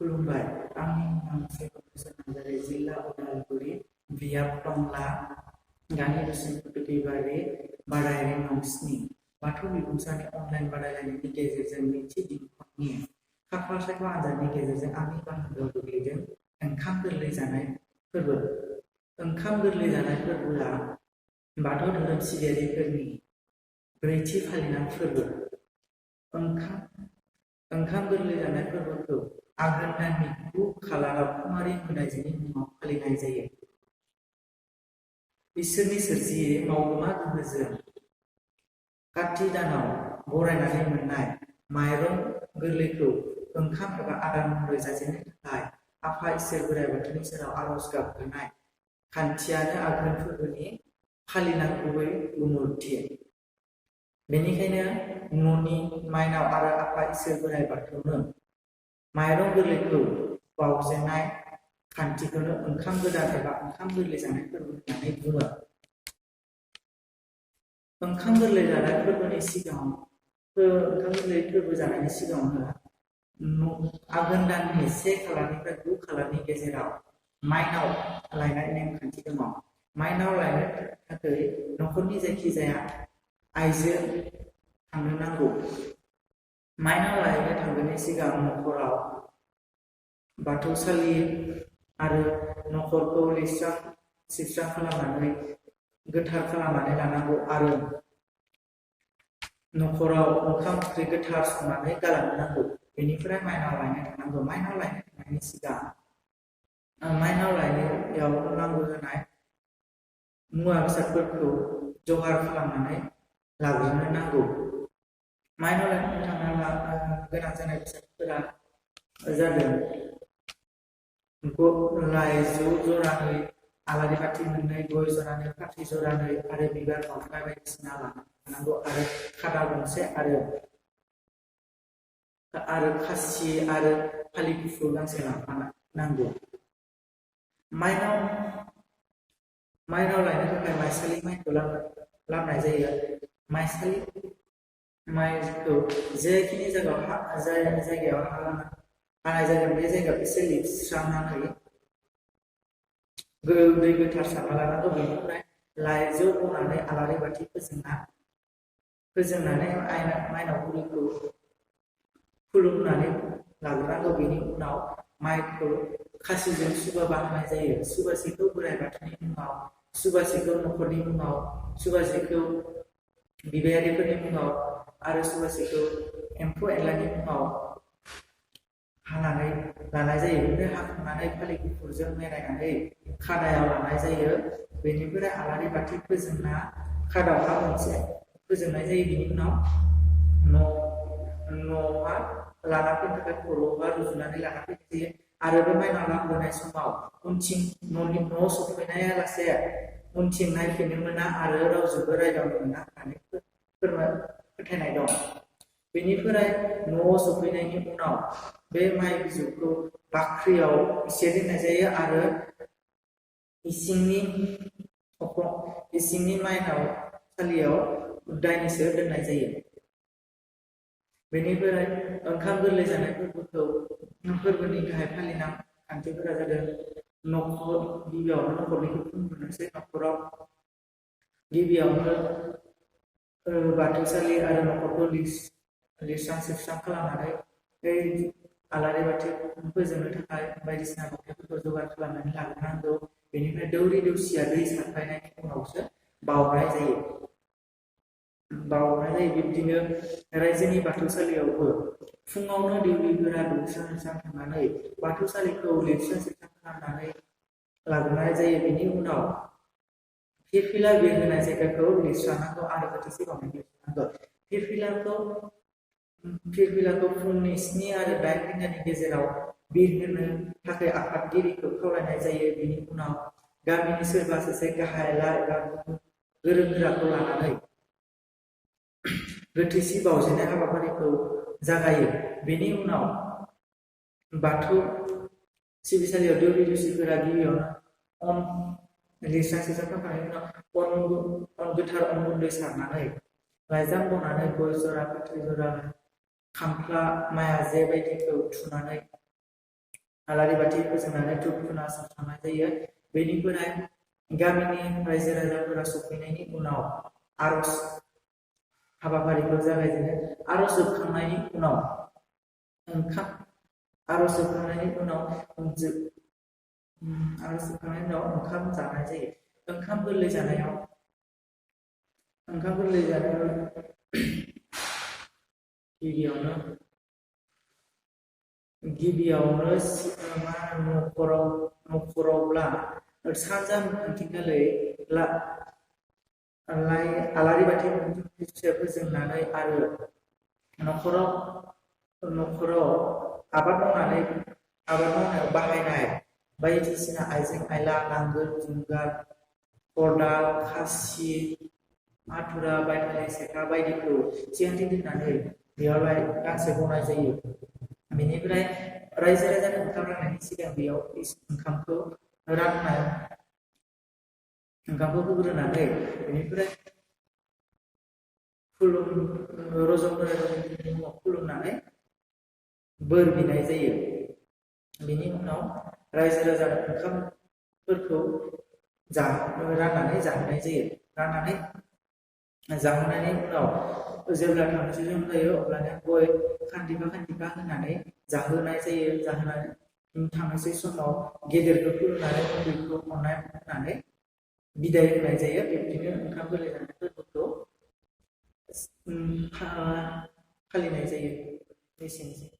खुलुमबाय आंनि मुङा प्रफेसर नार्जारि जिल्ला उदालगुरि बियाब टंला गामि बिसोमपुर दैबारि बादायारि नं 7 बाथौ बिबुंसारनि अनलाइन बादायलायनायनि गेजेरजों नैथि दिनखरनि खाफाल सायख' आनजादनि गेजेरजों आंनि बाहागोआव गोग्लैदों ओंखाम गोरलै जानाय फोरबो। ओंखाम गोरलै जानाय फोरबोआ बाथौ धोरोम सिबियारिफोरनि ब्रैथि फालिनाय फोरबो। ओंखाम गोरलै जानाय फोरबोखौ आघोन दाननि 9 खालाराव खुमारि मोदायजोनि मुङाव फालिनाय जायो। इसोरनि सोरजियै मावगोमा गोहोजों काति दानाव बरायनानै मोननाय माइरं गोरलैखौ ओंखाम एबा आदार महरै जाजेननो थाखाय आफा इसोर बोराइ बाथौनि सेराव आरज गाबबोनाय खान्थियानो आघोन फोरबोनि फालिनाय गुबै गुमुरथि। बेनिखायनो न'नि माइनाव आरो आफा इसोर बोराइ बाथौनो माइरं गोरलैखौ बावजेननाय खान्थिखौनो ओंखाम गोदान एबा ओंखाम गोरलै जानाय फोरबो होननानै बुङो। ओंखाम गोरलै जानाय फोरबोनि सिगाङाव ओंखाम गोरलै फोरबो जानायनि सिगाङावनो आघोन दाननि 1 खालारनिफ्राय 9 खालारनि गेजेराव माइनाव लायनाय नेमखान्थि दङ। माइनाव लायनो थाखाय न'खरनि जायखिजाया आइजो थांनो नांगौ। माइनाव लायनो थांनायनि सिगां न'खराव बाथौसालि आरो न'खरखौ लिरस्रां सिबस्रां खालामनानै गोथार खालामनानै लानांगौ आरो न'खराव ओंखाम ओंख्रि गोथार संनानै गालांनो नांगौ। बेनिफ्राय माइनाव लायनो थांनांगौ। माइनाव लायनो थांनायनि सिगां माइनाव लायनायाव नांगौ जानाय मुवा बेसादफोरखौ जगार खालामनानै लाग्रोनो नांगौ। माइनाव लायनो थांनायाव गोनां जानाय बेसादफोरा जादों लाइजौ जरानै, आलारि बाथि 2, गय जरानै, फाथै जरानै आरो बिबार बावथाय बायदिसिना लानांगौ आरो खादा गंसे आरो खासि आरो फालि गुफुर गांसे लांफानांगौ। माइनाव लायनो थाखाय माइसालि माइखौ लाबोनाय जायो। माइसालि माइखौ जेखिनि जायगायाव हानाय जागोन बे जायगायाव एसे लिरस्रांनानै दै गोथार सारना लानांगौ। बेनिफ्राय लाइजौ बनानै आलारि बाथि फोजोंनानै माइनाव बुरिखौ खुलुमनानै लाग्रोनांगौ। बेनि उनाव माइखौ खासिजों सुबा होनाय जायो। सुबासेखौ बोराइ बाथौनि मुङाव, सुबासेखौ न'खरनि मुङाव, सुबासेखौ बिबायारिफोरनि मुङाव आरो सुबासेखौ एम्फौ एनलानि मुङाव हानानै लानाय जायो। बेनिफ्राय हाखांनानै फालि गुफुरजों मेरायनानै खादायाव लानाय जायो। बेनिफ्राय आलारि बाथि फोजोंना खादायाव हा मोनसे फोजोंनाय जायो। बेनि उनाव न'आ लाना फैनो थाखाय खर'आवबा रुजुनानै लाना फैनाय जायो आरो बे माइनाव लाबोनाय समाव उनथिं न'आव सफैनाया लासे उनथिं नायफिननो मोना आरो रावजोंबो रायदावनो मोना होननानै फोथायनाय दं। बेनिफ्राय न'आव सफैनायनि उनाव बे माइ बिजौखौ बाख्रियाव एसे दोननाय जायो आरो इसिंनि माइनाव सालियाव दाइनिसो दोननाय जायो। बेनिफ्राय ओंखाम गोरलै जानाय फोरबोनि गाहाय फालिनाय खान्थिफोरा जादों गिबियावनो न'खरनिखौ बुंग्रोनोसै। न'खराव गिबियावनो बाथौसालि आरो न'खरखौ लिरस्रां सिबस्रां खालामनानै आलारि बाथि फोजोंनो थाखाय बायदिसिना बावथायफोरखौ जगार खालामनानै लाग्रोनांगौ। बेनिफ्राय दौरि दौसिया दै सारफायनायनि उनावसो बावनाय जायो। बिब्दिनो रायजोनि बाथौसालियावबो फुङावनो दौरिफोरा दुगैस्रां लोबस्रां थांनानै बाथौसालिखौ लिरस्रां सिबस्रां खालामनानै लाग्रोनाय जायो। बेनि उनाव फिरफिला बिर होनाय जायगाखौ लिरस्रांनांगौ आरो गोथैसि बावनाय लिरस्रांनांगौ। फिरफिलाखौ फुंनि 7 आरो 8 रिंगानि गेजेराव बिर होनो थाखाय आफादगिरिखौ खावलायनाय जायो। बेनि उनाव गामिनि सोरबा सासे गाहायला एबा गोरों गोराखौ लानानै गोथैसि बावजेननाय हाबाफारिखौ जागायो। बेनि उनाव बाथौ सिबिसालियाव दौरि दौसिफोरा गिबियावनो लिरस्रां सिबस्रां खालामनायनि उनाव गोथार अन गुन्दै सारनानै लाइजाम बनानै गय जरा, फाथै जरा, खांख्ला, माया जे बायदिखौ थुनानै आलारि बाथि फोजोंनानै धुप धुना सावनाय जायो। बेनिफ्राय गामिनि रायजो राजाफोरा सफैनायनि उनाव आर'ज हाबाफारिखौ जागायजेनो। आर'ज जोबखांनायनि उनाव ओंखाम जानाय जायो। ओंखाम गोरलै जानायाव गिबियावनो न'खरावब्ला सानजा मोखांथिंगालै आलारि बाथि फोजोंनानै आरो न'खराव आबाद मावनायाव बाहायनाय बायदिसिना आइजें आइला, नांगोल, जुंगाल, खदाल, खासि, हाथुरा, बायथारि, सेखा बायदिखौ थियारि दोननानै बेयावहाय गांसे बनाय जायो। बेनिफ्राय रायजो राजानो ओंखाम राननायनि सिगां बेयाव ओंखामखौ होग्रोनानै बेनिफ्राय खुलुमनानै बोर बिनाय जायो। बेनि उनाव रायजो राजानो ओंखामफोरखौ राननानै जाहोनाय जायो। जाहोनायनि उनाव जेब्ला थामजि जन जायो अब्लानो गय खान्दिफा होनानै जाहोनाय जायो। जाहोनानै थांनोसै समाव गेदेरखौ खुलुमनानै उन्दैखौ अननाय होनानै बिदाय होनाय जायो। बिब्दिनो ओंखाम गोरलै जानाय फोरबोखौ फालिनाय जायो। एसेनोसै।